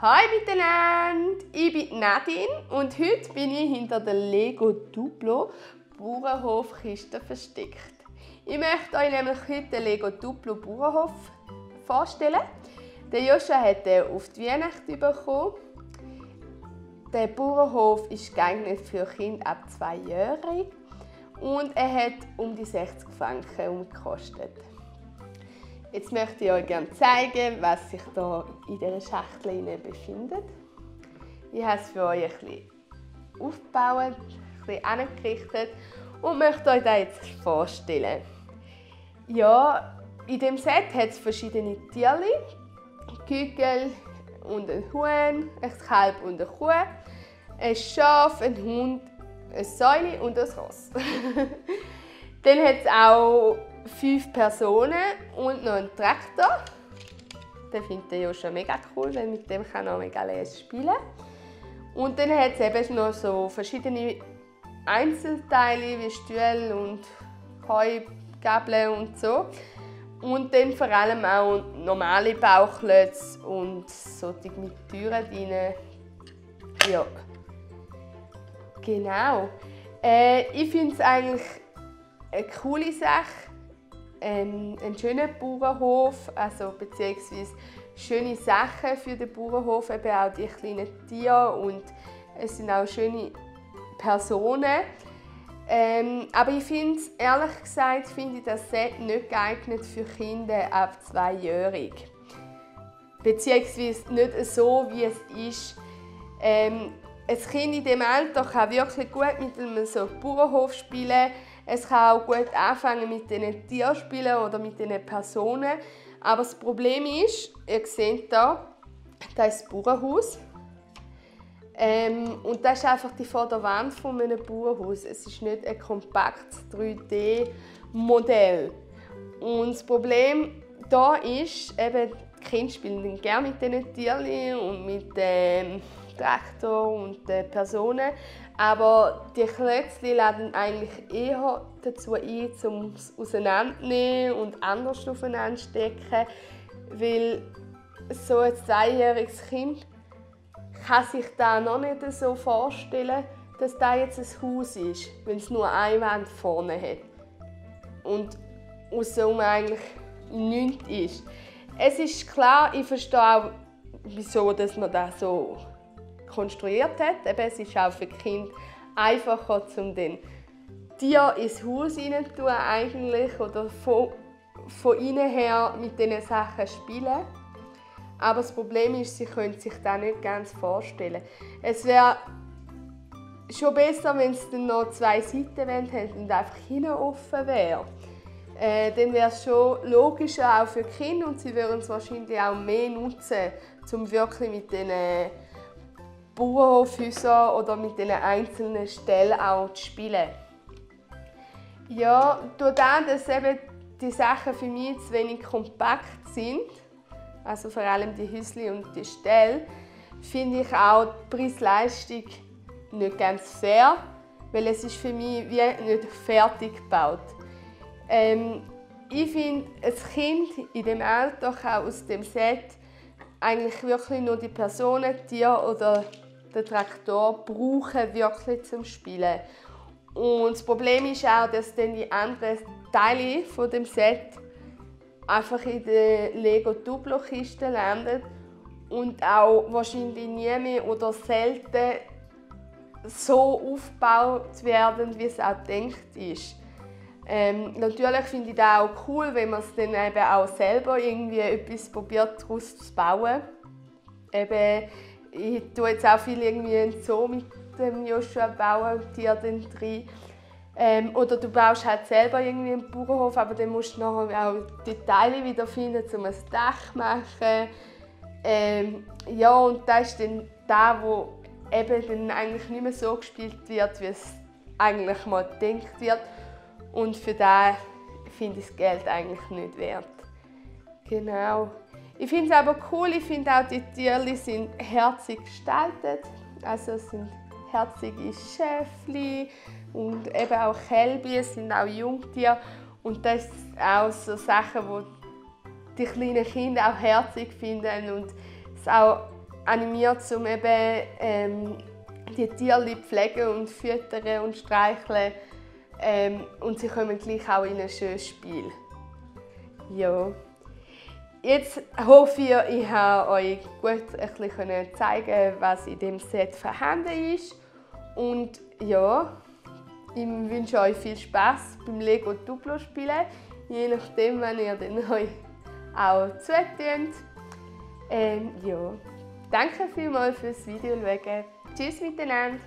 Hi miteinander, ich bin Nadine und heute bin ich hinter der Lego Duplo Bauernhofkiste versteckt. Ich möchte euch nämlich heute den Lego Duplo Bauernhof vorstellen. Der Joshua hat den auf die Weihnachten bekommen. Der Bauernhof ist geeignet für Kinder ab 2 Jahren und er hat um die 60 Franken gekostet. Jetzt möchte ich euch gerne zeigen, was sich hier in dieser Schachtel befindet. Ich habe es für euch ein bisschen aufgebaut, ein bisschen angerichtet und möchte euch das jetzt vorstellen. Ja, in dem Set hat es verschiedene Tiere, Küken und ein Huhn, ein Kalb und eine Kuh, ein Schaf, ein Hund, eine Säule und ein Ross. Dann hat es auch 5 Personen und noch einen Traktor. Den findet ihr ja schon mega cool, weil mit dem kann man mega leicht spielen. Und dann hat es eben noch so verschiedene Einzelteile wie Stühle und Heugabeln und so. Und dann vor allem auch normale Bauklötze und solche mit Türen drin. Ja, genau. Ich finde es eigentlich eine coole Sache. Ein schöner Bauernhof, also beziehungsweise schöne Sachen für den Bauernhof, eben auch die kleinen Tiere und es sind auch schöne Personen. Aber ich finde es, ehrlich gesagt, finde ich das Set nicht geeignet für Kinder ab 2-jährig. Beziehungsweise nicht so, wie es ist. Ein Kind in diesem Alter kann wirklich gut mit einem so Bauernhof spielen. Es kann auch gut anfangen mit diesen Tierspielen oder mit diesen Personen. Aber das Problem ist, ihr seht hier, das ist das Bauernhaus. Und das ist einfach die Vorderwand von einem Bauernhaus. Es ist nicht ein kompaktes 3D-Modell. Und das Problem hier ist, eben, die Kinder spielen gerne mit diesen Tieren und mit dem Traktor und den Personen. Aber die Klötzchen laden eigentlich eher dazu ein, um es auseinanderzunehmen und anders aufeinander zu stecken. Weil so ein 2-jähriges Kind kann sich das noch nicht so vorstellen, dass das jetzt ein Haus ist, wenn es nur eine Wand vorne hat. Und außenrum eigentlich nichts ist. Es ist klar, ich verstehe auch, wieso dass man das so konstruiert hat. Eben, es ist auch für die Kinder einfacher, um den Tier ins Haus hineinzutun eigentlich oder von innen her mit diesen Sachen spielen. Aber das Problem ist, sie können sich das nicht ganz vorstellen. Es wäre schon besser, wenn es dann noch 2 Seiten hätten und einfach hinten offen wäre. Dann wäre es schon logischer auch für die Kinder und sie würden es wahrscheinlich auch mehr nutzen, um wirklich mit diesen Bauernhofhäusern oder mit den einzelnen Stellen auch zu spielen. Ja, dadurch, dass eben die Sachen für mich zu wenig kompakt sind, also vor allem die Häuschen und die Ställe, finde ich auch die Preis-Leistung nicht ganz fair, weil es ist für mich wie nicht fertig gebaut. Ich finde, ein Kind in dem Alter kann aus dem Set eigentlich wirklich nur die Personen, Tiere oder den Traktor brauchen wirklich zum Spielen. Und das Problem ist auch, dass dann die anderen Teile von dem Set einfach in der Lego Duplo Kiste landen und auch wahrscheinlich nie mehr oder selten so aufgebaut werden, wie es auch gedacht ist. Natürlich finde ich das auch cool, wenn man es dann eben auch selber irgendwie etwas probiert daraus zu bauen. Eben, ich tue jetzt auch viel irgendwie einen Zoo mit dem Joshua bauen, Tier dann drin. Oder du baust halt selber irgendwie einen Bauernhof, aber dann musst du nachher auch die Teile wieder finden, um ein Dach zu machen. Ja, und das ist dann das, wo eben dann eigentlich nicht mehr so gespielt wird, wie es eigentlich mal gedacht wird. Und für das finde ich das Geld eigentlich nicht wert. Genau. Ich finde es aber cool, ich finde auch, die Tiere sind herzig gestaltet. Also es sind herzige Schäfli und eben auch Kälber, es sind auch Jungtiere. Und das sind auch so Sachen, die die kleinen Kinder auch herzig finden und es auch animiert, um eben die Tiere pflegen und füttern und streicheln. Und sie kommen gleich auch in ein schönes Spiel. Ja. Jetzt hoffe ich habe euch gut ein bisschen zeigen, was in dem Set vorhanden ist. Und ja, ich wünsche euch viel Spaß beim Lego Duplo spielen, je nachdem, wenn ihr dann euch auch zutut. Ja. Danke vielmals fürs Video schauen. Tschüss miteinander!